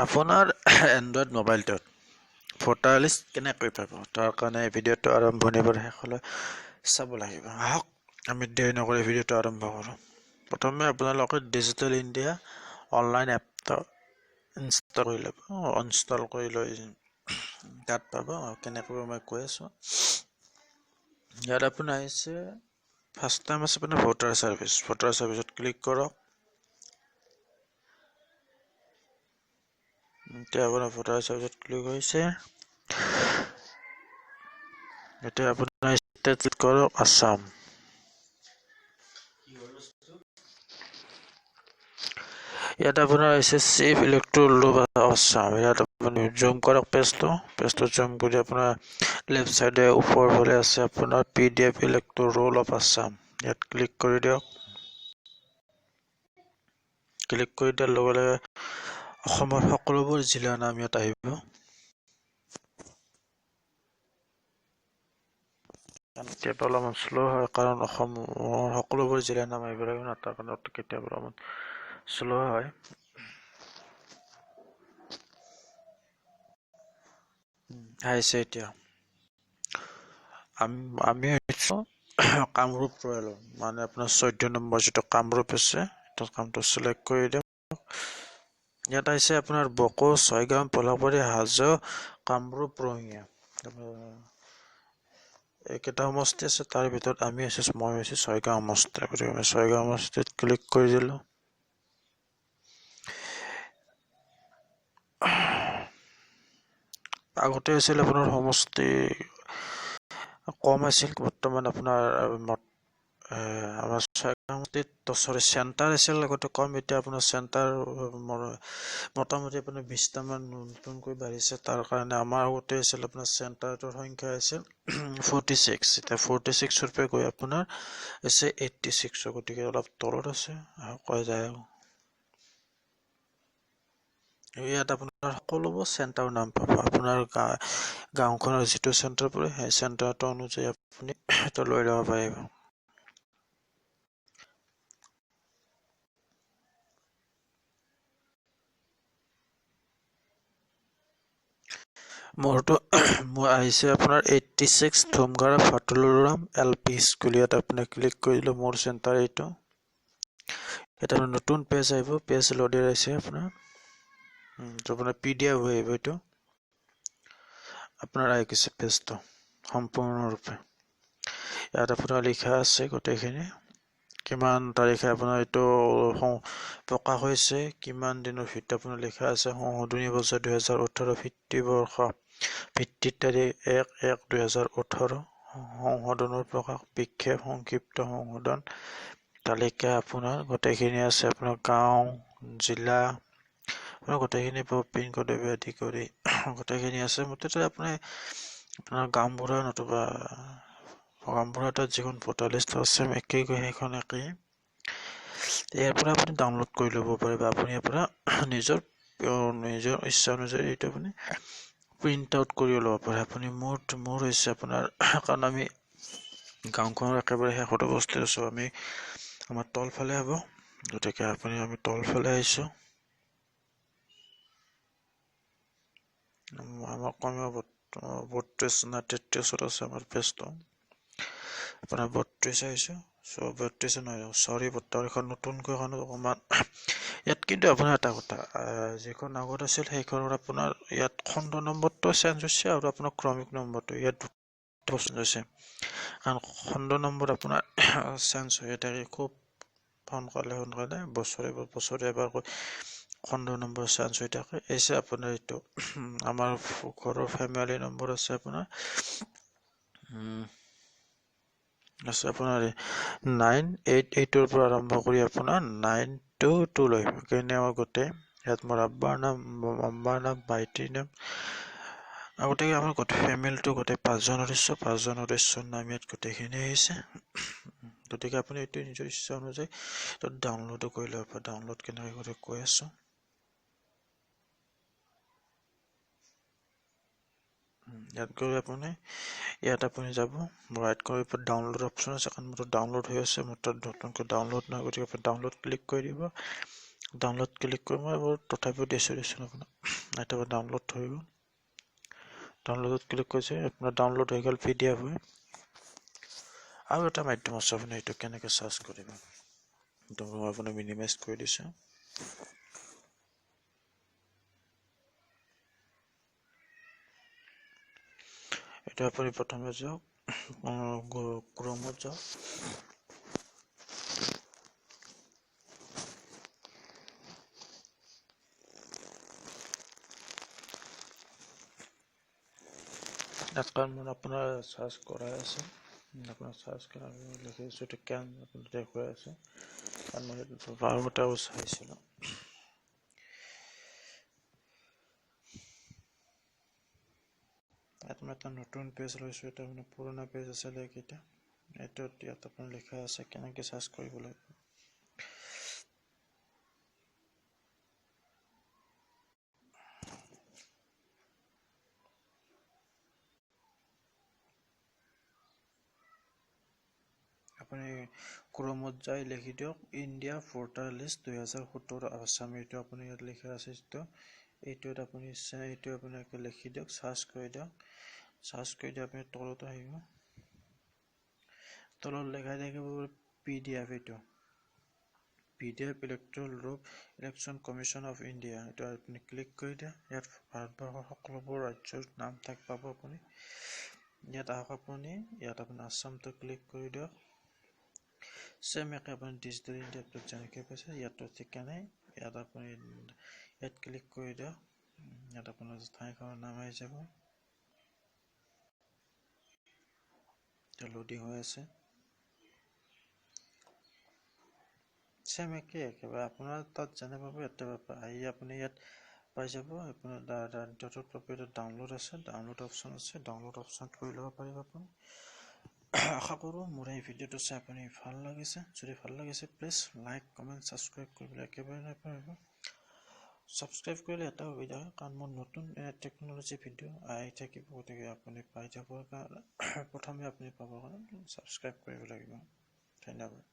আপোনাৰ এণ্ড্ৰইড মোবাইলটোত voter list কেনেকৈ পাব, তাৰ কাৰণে ভিডিঅ'টো আৰম্ভণিৰ পৰা শেষলৈ চাব লাগিব। আহক আমি দেৰি নকৰি ভিডিঅ'টো আৰম্ভ কৰোঁ। প্ৰথমে আপোনালোকে ডিজিটেল ইণ্ডিয়া অনলাইন এপটো ইনষ্টল কৰি ল'ব। ইনষ্টল কৰি লৈ তাত পাব, কেনেকৈ মই কৈ আছোঁ। ইয়াত আপোনাৰ আহিছে ফাৰ্ষ্ট টাইম আছে আপোনাৰ ভোটাৰ ছাৰ্ভিচ। ভোটাৰ ছাৰ্ভিচত ক্লিক কৰক। এতিয়া আপোনাৰ ভোটাৰ ছাৰ্ভিচত ক্লিক হৈছে। এতিয়া আপোনাৰ ষ্টেট ক্লিক কৰক আছাম। ইয়াত আপোনাৰ আহিছে চিফ ইলেক্ট্ৰল ৰোল আছাম। ইয়াত আপুনি জুম কৰক পেজটো। পেজটো জুম কৰি আপোনাৰ লেফ্ট চাইডে ওপৰ ফালে আছে আপোনাৰ PDF electoral roll of Assam. ইয়াত ক্লিক কৰি দিয়ক। ক্লিক কৰি দিয়াৰ লগে লগে অসমৰ সকলোবোৰ জিলাৰ নাম ইয়াত আহিব। কেতিয়াবা অলপমান শ্ল' হয়, কাৰণ অসমৰ সকলোবোৰ জিলাৰ নাম আহিব লাগিব না, তাৰ কাৰণে কেতিয়াবা অলপমান শ্ল' হয়। আহিছে। এতিয়া আমি হৈছোঁ কামৰূপ ৰয়েল, মানে আপোনাৰ 14 নম্বৰ যিটো কামৰূপ আছে, সেইটো কামটো চিলেক্ট কৰি দিয়ক। ইয়াত আহিছে আপোনাৰ বকো, ছয়গাঁও, পলাশবাৰী, হাজো, কামৰূপ, ৰঙিয়া, এইকেইটা সমষ্টি আছে। তাৰ ভিতৰত আমি আছোঁ, মই হৈছোঁ ছয়গাঁও সমষ্টি। গতিকে আমি ছয়গাঁও সমষ্টিত ক্লিক কৰি দিলোঁ। আগতে আছিল আপোনাৰ সমষ্টি কম আছিল, বৰ্তমান আপোনাৰ আমাৰ ছয়গাঁও সমষ্টিত চৰি চেণ্টাৰ আছিল আগতে কম, এতিয়া আপোনাৰ চেণ্টাৰ মোটামুটি আপোনাৰ 20টামান নতুনকৈ বাঢ়িছে। তাৰ কাৰণে আমাৰ আগতে আছিল আপোনাৰ চেণ্টাৰটোৰ সংখ্যা আছিল 46, এতিয়া 46ৰ পৰা গৈ আপোনাৰ হৈছে 86, গতিকে অলপ তলত আছে। কোৱা যায় ইয়াত আপোনাৰ সকলোবোৰ চেণ্টাৰৰ নাম পাব। আপোনাৰ গাঁওখনৰ যিটো চেণ্টাৰ পৰে সেই চেণ্টাৰটো অনুযায়ী আপুনি সেইটো লৈ ল'ব পাৰিব। মোৰ আহিছে আপোনাৰ 86 ধুমঘাৰা ফাটলুৰাম এল পি স্কুল। ইয়াত আপুনি ক্লিক কৰি দিলোঁ, মোৰ চেণ্টাৰ এইটো। ইয়াত আপোনাৰ নতুন পেজ আহিব, পেজ লোডেড আহিছে আপোনাৰ। আপোনাৰ PDF হৈ আহিব এইটো। আপোনাৰ আহি গৈছে পেজটো সম্পূৰ্ণৰূপে। ইয়াত আপোনাৰ লিখা আছে গোটেইখিনি, কিমান তাৰিখে আপোনাৰ এইটো প্ৰকাশ হৈছে, কিমান দিনৰ ভিতৰত আপোনাৰ লিখা আছে। সংশোধনী বছৰ 2018 ভিত্তিবৰ্ষ, ভিত্তিৰ তাৰিখ 1/1/2018, সংশোধনৰ প্ৰকাশ, বিক্ষেপ, সংক্ষিপ্ত সংশোধন তালিকা আপোনাৰ গোটেইখিনি আছে। আপোনাৰ গাঁও, জিলা, আপোনাৰ গোটেইখিনি পাব, পিনক'ড আদি কৰি গোটেইখিনি আছে। মুঠতে আপুনি আপোনাৰ গাঁওবুঢ়া নতুবা গাঁওবুঢ়া তাত যিখন ভোটাৰ লিষ্ট আছে একেই, সেইখন একেই। ইয়াৰ পৰা আপুনি ডাউনলোড কৰি ল'ব পাৰিব। আপুনি ইয়াৰ পৰা নিজৰ নিজৰ ইচ্ছা অনুযায়ী এইটো আপুনি প্ৰিণ্ট আউট কৰিও ল'ব পাৰে। আপুনি মোৰ হৈছে আপোনাৰ, কাৰণ আমি গাঁওখনৰ একেবাৰে শেষত অৱস্থিত আছোঁ, আমি আমাৰ তলফালে হ'ব, গতিকে আমি তলফালে আহিছোঁ। আমাৰ কমেও 32 না 33ত আছে আমাৰ পেজটো। আপোনাৰ 32 আহিছে। চ' 32 নহয়, চৰি, বৰ্তমান এখন নতুনকৈ এখন অকণমান ইয়াত কিন্তু আপোনাৰ এটা কথা, যিখন আগত আছিল সেইখনৰ আপোনাৰ ইয়াত খণ্ড নম্বৰটো চেঞ্জ হৈছে আৰু আপোনাৰ ক্ৰমিক নম্বৰটো ইয়াত দুটা চেঞ্জ হৈছে। কাৰণ খণ্ড নম্বৰ আপোনাৰ চেঞ্জ হৈ থাকে খুব সোনকালে সোনকালে, বছৰে বছৰে এবাৰকৈ খণ্ড নম্বৰ চেঞ্জ হৈ থাকে। এই যে আপোনাৰ এইটো আমাৰ ঘৰৰ ফেমিলি নম্বৰ আছে আপোনাৰ, আছে আপোনাৰ 988ৰ পৰা আৰম্ভ কৰি আপোনাৰ 922 লৈ সেইকাৰণে আমাৰ গোটেই ইয়াত মোৰ আব্বাৰ নাম, আম্মাৰ নাম, ভাইটিৰ নাম, গতিকে আমাৰ গোটেই ফেমিলিটো গোটেই 5জন সদস্য, 5জন সদস্যৰ নাম ইয়াত গোটেইখিনি আহিছে। গতিকে আপুনি এইটো নিজৰ ইচ্ছা অনুযায়ী ডাউনলোডো কৰি ল'ব পাৰে। ডাউনলোড কেনেকৈ কৰি কৈ আছোঁ। ইয়াত গৈ আপুনি ইয়াত আপুনি যাব, ৰাইট কৰি ডাউনলোড অপশ্যন আছে, কাৰণ মোৰতো ডাউনলোড হৈ আছে, মোৰ তাত নতুনকৈ ডাউনলোড নহয়, গতিকে আপুনি ডাউনলোড ক্লিক কৰি দিব। ডাউনলোড ক্লিক কৰি মই বাৰু তথাপিও দিছোঁ আপোনাক। এইটো ডাউনলোড হৈ গ'ল, ডাউনলোডত ক্লিক কৰিছে, আপোনাৰ ডাউনলোড হৈ গ'ল PDF হৈ। আৰু এটা মাধ্যম আছে, আপুনি এইটো কেনেকৈ চাৰ্চ কৰিব, এইটো মই আপোনাক মিনিমাইজ কৰি দিছোঁ। এইটো আপুনি প্ৰথমে যাওক ক্ৰমত যাওক, ইয়াত কাৰণ মোৰ আপোনাৰ চাৰ্চ কৰাই আছে, আপোনাৰ চাৰ্চ কৰা লিখিছোঁ এইটো কেন আপুনি দেখুৱাই আছে, কাৰণ মই আৰু এটাও চাইছিলোঁ। ইয়াত মই এটা নতুন পেজ লৈছোঁ, এটা মানে পুৰণা পেজ আছিলে এইকেইটা, এইটোত ইয়াত আপোনাৰ লিখা আছে কেনেকৈ চাৰ্চ কৰিব লাগিব। আপুনি ক্ৰমত যাই লিখি দিয়ক ইণ্ডিয়া ভোটাৰ লিষ্ট 2017 আছাম, এইটো আপুনি ইয়াত লিখা আছে যিটো, এইটোত আপুনি এইটো আপোনালোকে লিখি দিয়ক, চাৰ্চ কৰি দিয়ক। চাৰ্চ কৰি দিয়ক, আপুনি তলত আহিব, তলত লেখা থাকিব PDF, এইটো PDF electoral roll election commission of India, এইটো আপুনি ক্লিক কৰি দিয়ক। ইয়াত ভাৰতবৰ্ষৰ সকলোবোৰ ৰাজ্যৰ নাম থাক পাব আপুনি। ইয়াত আহক আপুনি, ইয়াত আপুনি আছামটো ক্লিক কৰি দিয়ক। চেম একে আপুনি ডিজিটেল ইণ্ডিয়াটোত যেনেকৈ পাইছে ইয়াতো ঠিক তেনেই, ইয়াত আপুনি ইয়াত ক্লিক কৰি দিয়ক, ইয়াত আপোনাৰ ঠাইখনৰ নাম আহি যাব। লোডিং হৈ আছে, চেম একে একেবাৰে আপোনাৰ তাত যেনে পাব ইয়াতে পাব। আহি আপুনি ইয়াত পাই যাব, আপোনাৰ ডাউনলোড আছে, ডাউনলোড অপশ্যন আছে, ডাউনলোড অপশ্যন কৰি ল'ব পাৰিব আপুনি। আশা কৰোঁ মোৰ এই ভিডিঅ'টো চাই আপুনি ভাল লাগিছে। যদি ভাল লাগিছে প্লিজ লাইক কমেণ্ট ছাবস্ক্ৰাইব কৰিবলৈ একেবাৰে নাপাহৰিব। ছাবস্ক্ৰাইব কৰিলে এটা সুবিধা হয়, কাৰণ মোৰ নতুন টেকন'লজি ভিডিঅ' আহি থাকিব, গতিকে আপুনি পাই যাবৰ কাৰণে প্ৰথমে আপুনি পাবৰ কাৰণে ছাবস্ক্ৰাইব কৰিব লাগিব। ধন্যবাদ।